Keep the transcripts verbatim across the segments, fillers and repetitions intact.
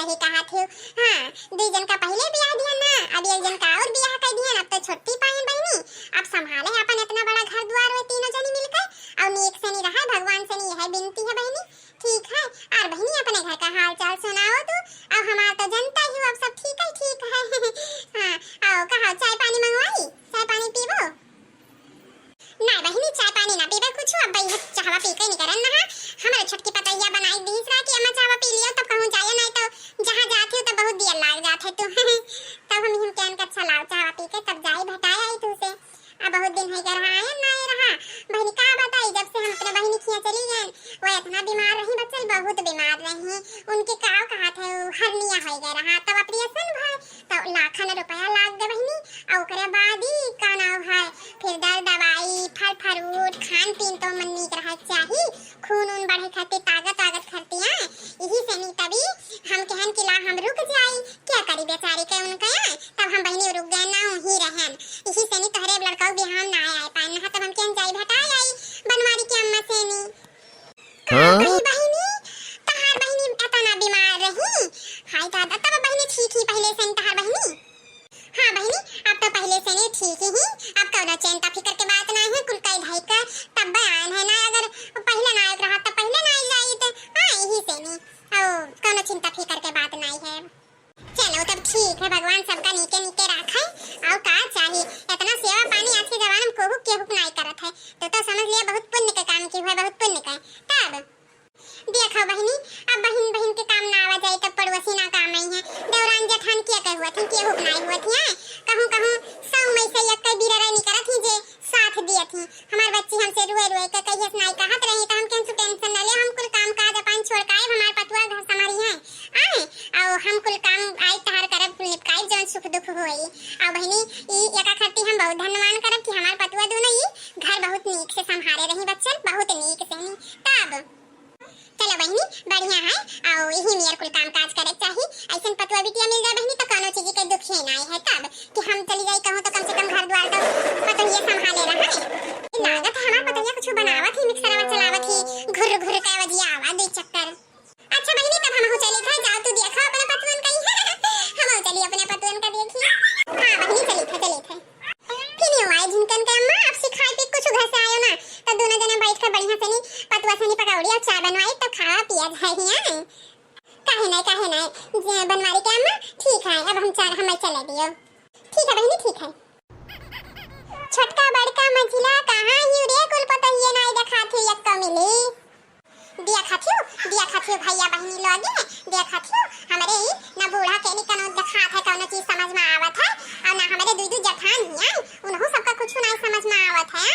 ये कहा थे, हाँ, दुई जन का पहिले बियाह दिहन ना, अब एक जन का और बियाह कर दिहन, अब तो छुट्टी पाइन बहिनी, अब संभाले अपन इतना बड़ा घर दुआर हुए तीनों जनी मिलकर, और नीक से नहीं रहा, भगवान से नहीं यह विनती है बहिनी। ठीक है, और बहिनी अपने घर का हाल चाल सुनाओ तू, अब हमार तो जनता ही हो, अब सब ठीक है, ठीक है। हाँ, आओ कहा चाय पानी मंगवाई, चाय पानी पीबो? नाय बहिनी, चाय पानी ना पीबे कुछ, अब भाई चाहवा पी के निकरन ना। हमारे छोटकी पतैया बनाई दीस रहा कि अम्मा चाहवा पी लियो, तब कहूँ जाए, नाय तो जहाँ जात हो तब बहुत देर लाग जात है तू। तब हम हम कहन के अच्छा लाओ चाहवा पी के तब जाई भेटाए आई तू से। अब बहुत दिन है घर आए ना आए रहा। बहिनी का बताई, जब से हम अपने बहिनी खिया चली गए, वो इतना बीमार रही बच्चल, बहुत बीमार रही। उनके का कहा थे, हर्निया हो गए रहा, तब ऑपरेशन भय, तो लाखन रुपया लाग गए बहिनी। और ओकरे बाद ही का नाव है, फिर दर दवाई, फल फ्रूट, खान पीन तो मन नीक रहे चाही, खून उन बढ़े खातिर, ताकत वागत खातिर, हाँ, यही से नहीं तभी हम कहन कि ला हम रुक जाई, क्या करी बेचारी के उनका, हाँ, तब हम बहिनी रुक गए ना, वहीं रहन, यही से नहीं तोहरे लड़का बिहान ना आए पाए ना, तब हम कहन जाई भेटा आई बनवारी के अम्मा से नहीं। का हाँ? कही बहिनी, तहार बहिनी एतना बीमार रही? हाय दादा, तब बहिनी ठीक ही पहिले से तहार बहिनी। हाँ बहिनी, अब तो पहिले से नहीं ठीक ही, अब कौनो चिंता फिकर के बात ना है, कुल कई भाई का तब आयन है ना, अगर पहिले ना आयत रहा तो पहिले ना आई जाइत, हाँ यही से नहीं, ओ कौनो चिंता फिकर के बात नहीं है। चलो तब ठीक है, भगवान सबका नीके नीके राखे। और का चाही, इतना सेवा पानी आज के जमाना में कोहू केहू के नाई करत है, तो, तो समझ लिया बहुत पुण्य के काम की हुआ, बहुत पुण्य का। तब देखो बहिनी, अब बहिन बहिन के काम ना आवा जाए, तब पड़ोसी ना काम आई है, देवरान जेठान किया के हुआ थी, केहू के नाई हुआ थी, हैं? कहूँ कहूँ सौ में से एक के बीरा नहीं करत ही जे साथ दिए थी। हमार बच्ची हमसे रुए रुए के कहिए से नाई कहत रही, तो हम कहन तू टेंशन न ले, हम कुल काम काज अपन छोड़ के आए, हमार पतुआ घर संभारी है। आए, और हम कुल काम आई तहार करब, कुल निपकाई जौन सुख दुख होई। और बहिनी, ई एका खातिर हम बहुत धन्यवान करब कि हमार पतुआ दोनों ई घर बहुत नीक से संभारे रही बच्चन, बहुत नीक से नी। तब चलो बहिनी, बढ़िया है, और यही नियर कुल काम काज करे चाही। ऐसन पतुआ बिटिया मिल जाए बहिनी, तो कौनो चीज के दुख ही ना है। तब कि हम चली जाई कहूँ तो कम से कम घर द्वार तो पतोहिया संभाले रहे। लागत है हमार पतोहिया कुछ बनावत ही, मिक्सरवा चलावत ही, घुर घुर के बजिया आवा दे चक्कर। अच्छा बहिनी, तब हमहू चली थे, जाओ तू देखो अपने पतुअन का ही। हमहू चली अपने पतुअन का देखी। हाँ बहिनी, चली थे, चली थे। फिर यूं आए झिनकन के अम्मा, अब सिखाई पे कुछ घर से आयो ना, तो दोनों जने बैठ के बढ़िया से नी पतुआ से नी पकौड़ी और चाय बनवाई, तो खावा पिया जाए ही। काहे नहीं, काहे नहीं, जे बनवारी के अम्मा, ठीक है, अब हम चार, हमें चले दियो। ठीक है बहिनी, ठीक है। छोटका बड़का मझिला कहाँ ही रे, कुल पतोहिए नहीं देखात ही, एक तो मिली। दिया खाथियो, दिया खाथियो भैया बहिनी लोगे, दिया खाथियो, हमरे ई ना बूढ़ा के नी कनो देखात है, कौनो चीज समझ में आवत है, और ना हमरे दुई दुई जेठान ही आए, उनहु सबका कुछ नहीं समझ में आवत है।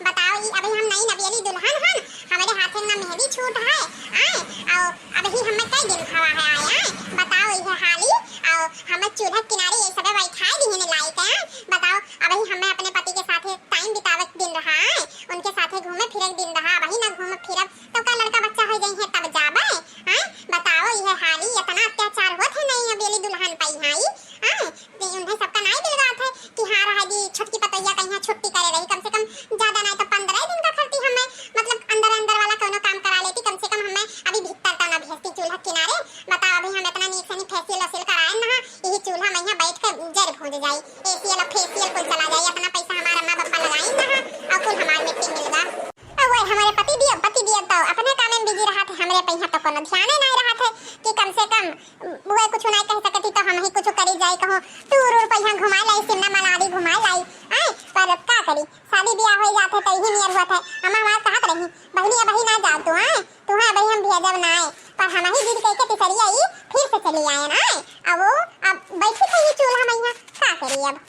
बताओ, ई अभी हम नई नवेली दुल्हन हन, हमरे हाथे ना मेहंदी छूट है, आए, और अभी हमें कई दिन हवा है आए, आए, बताओ, ये हाली, और हमें चूल्हा किनारे ये सबे बैठाए दिहिन लाई के, आए, बताओ, अभी हमें अपने पति के साथे टाइम बितावे के दिन रहा, आए, उनके साथे घूमे फिरे के दिन रहा, अभी ना घूमे फिरब तो का लड़का बच्चा हो जाई है तब जाबे? हैं? बताओ, ये हाली इतना अत्याचार होत है नहीं, अब ये दुल्हन पाई है, हैं? ते उन्हें सबका नाई दिल बात है कि हाँ रहा दी, छोटकी पतोहिया कहीं छुट्टी करे रही, कम से कम ज्यादा नहीं तो पंद्रह दिन का खर्ची हमें, मतलब अंदर अंदर वाला कोनो काम करा लेती, कम से कम हमें अभी भीतर तो ना भेजती चूल्हा किनारे। बताओ, अभी हम इतना नीक से नहीं फेशियल वेशियल कराए ना, यही चूल्हा में यहाँ बैठ के जर भूंज जाई, एसी वाला फेशियल कुल चला जाई, इतना पैसा हमारा माँ बापा लगाई ना, और कुल हमार मिट्टी मिल गा। अब वह हमारे पति दियो, पति दियो तो अपने काम में बिजी रहा थे, हमरे पे यहाँ तो कोनो ध्यान ही नहीं रहा थे कि कम से कम वह कुछ नहीं कह सकती तो हम ही कुछ करी जाए, कहो टूर उर पे यहाँ घुमाए लाई, शिमला मनाली घुमाए लाई, आए, पर अब का करी, शादी ब्याह हो जाते तो यही नियर हुआ थे। अम्मा हमार कहत रही, "बहिनी अब ही ना जाओ तू, आए, तुम्हें अब ही हम भेजब ना आए," पर हम ही जिद करके तिसरिया ई फिर से चली आए ना, आए, अब वो अब बैठी थे ये चूल्हा में यहाँ, का करी अब।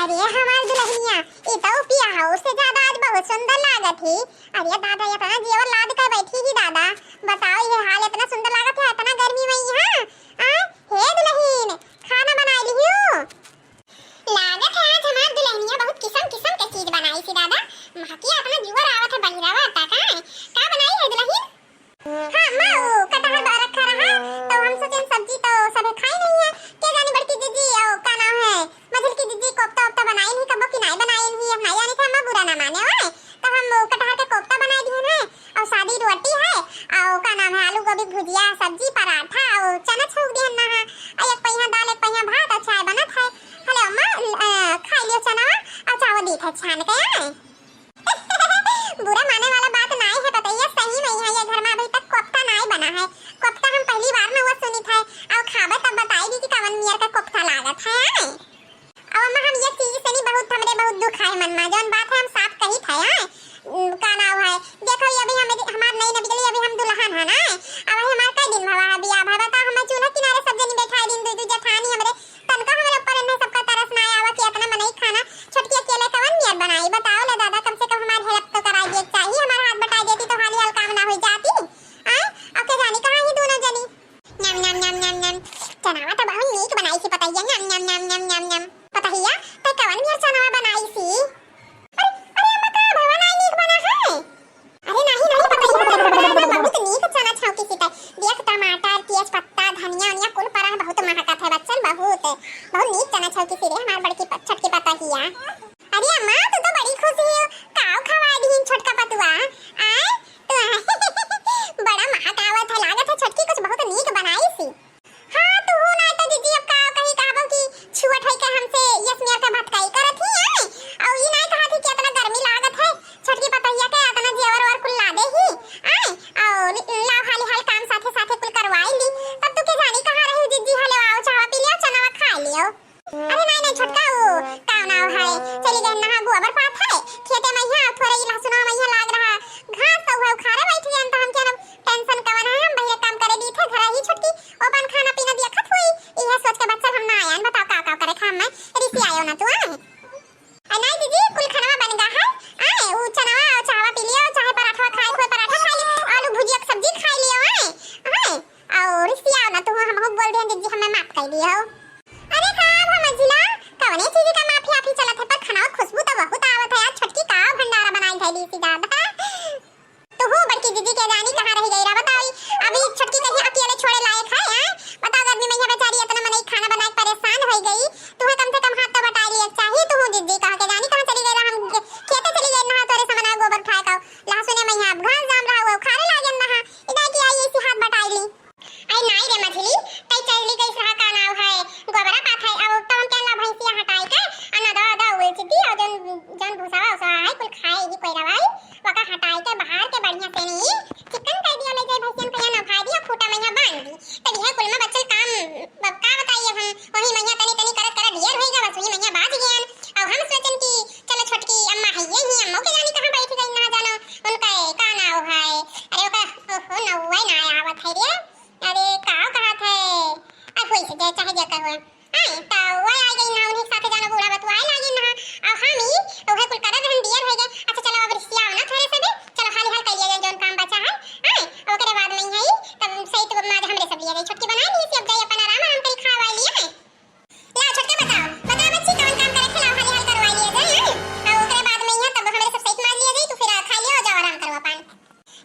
अरे हमार दुल्हनिया, ई तो पिया हाउस से ज्यादा आज बहुत सुंदर लागत ही। अरे दादा, इतना जेवर लाद के बैठी ही दादा, बताओ ये हाल, इतना सुंदर लागत है, इतना गर्मी में यहाँ। आ, हे दुल्हन, खाना बनाई लिहियो? लागत है आज हमार दुल्हनिया बहुत किस्म किस्म के चीज बनाई थी दादा, महकिया इतना जुअर आवत है बहिरावा तक। का बनाई है दुल्हन? हाँ, अम्मा, वो कटहर बा रखा रहा, तो हम सोचेन सब्जी तो सभे खाई नहीं है। के जानी बड़की दीदी, ओ, का नाम है, मझिलकी दीदी कोफ्ता वोफ्ता बनाई नहीं, कबो की नहीं बनाई नहीं, हम नहीं जाने थे, अम्मा बुरा ना माने, ओए। तो हम वो कटहर के कोफ्ता बनाई दिए हैं, और सादी रोटी है, और का नाम है, आलू गोभी भुजिया, सब्जी, पराठा, और चना छौंक है। अब अम्मा, हम ये चीज से नहीं, बहुत, हमरे बहुत दुख है मन में, जौन बात है हम साफ कही थे, हैं? उम, का नाव है, देखो, ये अभी हम, हमार नई न बिगड़ी, अभी हम दुल्हन है ना, अब हमार कई दिन भवा है बियाह भवा, बताओ, हमें चूल्हा किनारे सब जनी बैठाई दिन, दुई दुई जठानी, हमरे तनका हमरे ऊपर इन्हें सबका तरस ना आवा कि इतना मनई खाना छोटकी अकेले कवन नियर बनाई, बताओ ले दादा, कम से कम हमार help तो कराई दिए चाहिए, हमार हाथ बटाई देती तो हाली हाल काम ना हो जाती, आए? अब के जानी कहाँ ही दोनों जनी। न्याम, न्याम, न्याम, न्याम, न्याम। चनावा तो बहुत नीक बनाई सी पतैया, न्याम, न्याम, न्याम, न्याम, न्याम। पतैया, तै कवन नियर चनावा बनाई सी? अरे, अरे अम्मा, का भवा नाई नीक बना है? अरे नाही, नाही पतैया, तै बनाए ना बहुत नीक चना छौंकी सी तै। देख, टमाटर, तेज पत्ता, धनिया, उनिया कुल परा है, बहुत महकत है बच्चन, बहुत, बहुत नीक चना छौंकी सी रे हमार बड़की प-, छोटकी पतैया। अरे अम्मा, तू तो बड़ी खुश ही हो, काव खवाई दीहिन छोटका पतुआ? आय, तू बड़ा महक आवत है, लागत है छोटकी कुछ बहुत नीक बनाई सी। हाँ, तू हो ना तो दीदी, अब का कही, कहबो कि छुअत है के हमसे यस मेर का भटकाई करत ही, आय, और ई ना कहा थी कि इतना गर्मी लागत है, छोटकी पतैया के इतना जेवर वर कुल ला दे ही, आय, और लाओ हाली हाल काम साथे साथे कुल करवाई ली, तब तू के जानी कहाँ रही दीदी, हले आओ चावा पी लियो, चनावा खा लियो। अरे नाई, नाई, छोटका, ऊ का नाव है, चली गई नहा गोबर पाथे, खेते में यहाँ थोड़ा ई लहसुना में यहाँ लाग रहा घास, तो उहे उखाड़े बैठ गए, तो हम क्या ना tension कवन है, हम बहिरे काम करे दी थे, घर ही छोटकी, ओपन खाना पीना दिया खत हुई, इहे सोच के बच्चन हम ना आयन, बताओ का का करे खाम में, रिसी आयो ना तू, आए? अरे नाई दीदी, कुल खाना बन गा है, आए, ऊ चनावा, चावा पी लियो, चाहे पराठा खाए, कोई पराठा खा लियो, आलू भुजिया के सब्जी खा लियो, आए, आए, और रिसी आओ ना तू, हम बोल दे दीदी, हमें माफ कर दियो। अरे का भमजिला, कवने चीज का माफी आफी चलत है, पर खाना खुशबू तो बहुत आवत है यार, छोटकी का भंडारा बनाई धैली सी दादा। तू हो बड़की दीदी के जानी कहाँ रह गई रहा, बताओ, अभी छोटकी कहीं अकेले छोड़े लायक है, हैं? बताओ, गर्मी में यहाँ बेचारी इतना मनई खाना बनाए के परेशान हो गई, तू कम से कम हाथ तो बटा लिया चाहिए, तू हो दीदी कहाँ के जानी कहाँ चली गई रहा, हम खेते चली गई रहा, तोरे समना गोबर उठाए का, लहसुने में यहाँ घास जाम रहा, वो खारे लागे रहा, इधर की आई ऐसी हाथ बटाई ली। अरे नाई रे मझली, तई चली गई रहा का नाव है, गोबरा पाथे, अब तो हम क्या ला भैंसिया हटाई के, आ ना दवा दवा उलची दी, और जौन, जौन भूसावा उसवा है, कुल खाए ही कोई रवाई, वका हटाई के बाहर के बढ़िया से नहीं, चिकन कर दिया, ले जाए भैंसियन के यहाँ नहाई दिया, खूटा में यहाँ बांध दी। तब यह कुल में बच्चल काम, अब का बताइए हम, वही में यहाँ तनी तनी करत करत ढेर होई गया, बस वही में यहाँ बाज गया। अब हम सोचन कि चलो छोटकी अम्मा है, ये ही अम्मा के जानी कहाँ बैठ गई, ना जानो उनका का नाव है, अरे ओका, ओहो, नौवा ना आवत है रे। अरे, का कहत है? अब होई से जाए, चाहे जे कहो। आए, त वो आ गई ना, उन्हीं के साथे जानो बूढ़ा बतुआए लागी ना। अब हम ही, उहे कुल करत रहन, दियर हो गए। अच्छा, चलो, अब रिसियाओ ना थोड़े से भी। चलो, हाली हाल कर लिया जाए, जौन काम बचा है। आए, ओकरे बाद में ही, तब सही तो माँ हमरे सब लिए गई। छोटकी बनाई ली, अब जाई अपन आराम, आराम करी, खाए वाए लिए। ला, छोटका बताओ, बताओ बच्ची, कौन काम करे थे? लाओ, हाली हाल करवा लिए जाए, आए। और ओकरे बाद में ही, तब हमरे सब सही मार लिए जाए, तू फिर खा लियो, जाओ, आराम करो अपन।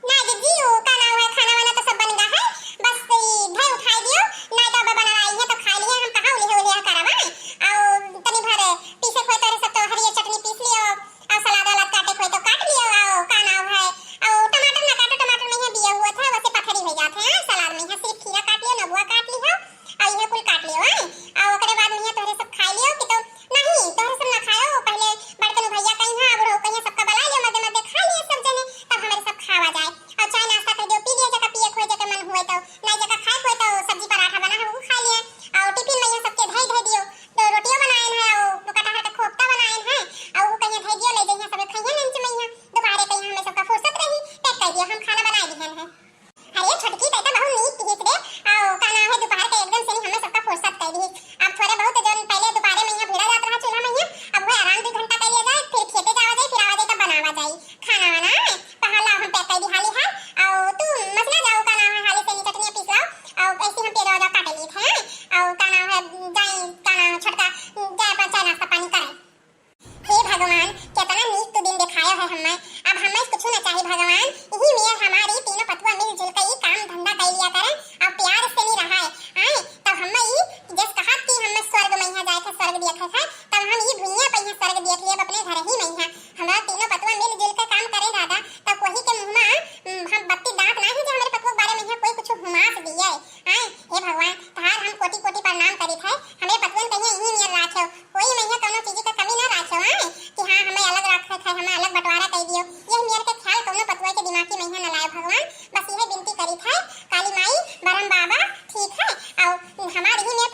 ना दीदी, वो का नाम है, खाना वाना तो सब बन गया है, बस ई धई उठाई दियो, ना तो अब बना आई है तो खा लिए, हम कहाँ उलिया उलिया करब, आए? और तनी भर पीसे खोए तोरे सब तो हरियर चटनी पीस लियो, और सलाद वलाद काटे खोए तो काट लियो, और का नाम है, और टमाटर ना काटो, टमाटर में है बिया हुआ था, वैसे पथरी हो जाते हैं सलाद में, है सिर्फ खीरा काट लियो, नबुआ काट लियो, और ये कुल काट लियो, आए? और ओकरे बाद में ये तोहरे सब खाई लियो कि तो नहीं, तोहरे सब ना खायो, पहले बड़कन भैया कहीं है, अब रहो कहीं, सबका बुला लियो, मध्य मध्य खा लिए सब जने, तब हमारे सब खावा जाए। और चाय नाश्ता कर दियो, पी लियो, जका पिए खोए, जका मन हुए तो, नहीं जका खाए खोए तो सब्जी पराठा बना है, वो खा लिए। और टिफिन में ये सबके धई धई दियो, तो रोटियां बनाए हैं, और कटहर का कोफ्ता बनाए हैं, और वो कहीं धई दियो, ले जाइए सब खाइए लंच में यहाँ, दोपहरे कहीं हमें सबका फुर्सत रही, पैक कर दियो, हम खाना बनाए दिए हैं। अरे छोटकी, तै तो बहुत नीक किहिस रे। आओ, का नाम है, दोपहर के एकदम से नहीं, हमें सबका फुर्सत कर दिहिस। अब थोड़े बहुत जौन पहले दोपहरे में यहाँ भिड़ा जात रहा चूल्हा में यहाँ, अब वो आराम दो घंटा कर लिया जाए, फिर खेते जावा जाए, फिर आवा जाए तब बनावा जाए खाना वाना। तो हाँ, लाओ, हम पैक कर दी हाली हाल। आओ, तू मत ना जाओ, का नाम है, हाली से नहीं चटनिया पीस लाओ। आओ, ऐसे हम पेड़ वाला काट लिए थे, हैं? आओ, का नाम है, जाए, का नाम है, छोटका, जाए अपना चाय नाश्ता पानी करे। हे भगवान, केतना नीक तू दिन देखायो है हम्मे। अब हम्मे कुछु न चाही भगवान, इही मेर हमारी तीनों पतुआ मिलजुल के ई काम धंधा कइ लिया करें और प्यार से नहीं रहा है। आए, तब हम्मे ई जस कहा कि हम्मे स्वर्ग में यहाँ जाए थे, स्वर्ग देखे थे, तब हम ई भुइयां पे यहाँ स्वर्ग देख लिए, अपने घर ही में यहाँ। हमारा तीनों पतुआ मिलजुल के काम करें दादा, तब कोई के मुँह में, हम्म, हम बत्ती दांत ना है जो हमारे पतुआ के बारे में यहाँ कोई कुछ हुमास दिए। आए, हे भगवान, तहार हम कोटि कोटि प्रणाम करित है, हमें पतुअन कहिया इही नियर राख्यो, कोई मइया कौनो चीज का कमी ना राख्यो, आए, कि हाँ, हमें अलग राखे है, हमें अलग बंटवारा कर दियो, यह नियर के ख्याल कौनो पतुआ के दिमाग की मइया न लाए भगवान। बस यह विनती करित है, काली माई, बरम बाबा, ठीक है, और हमार इही नियर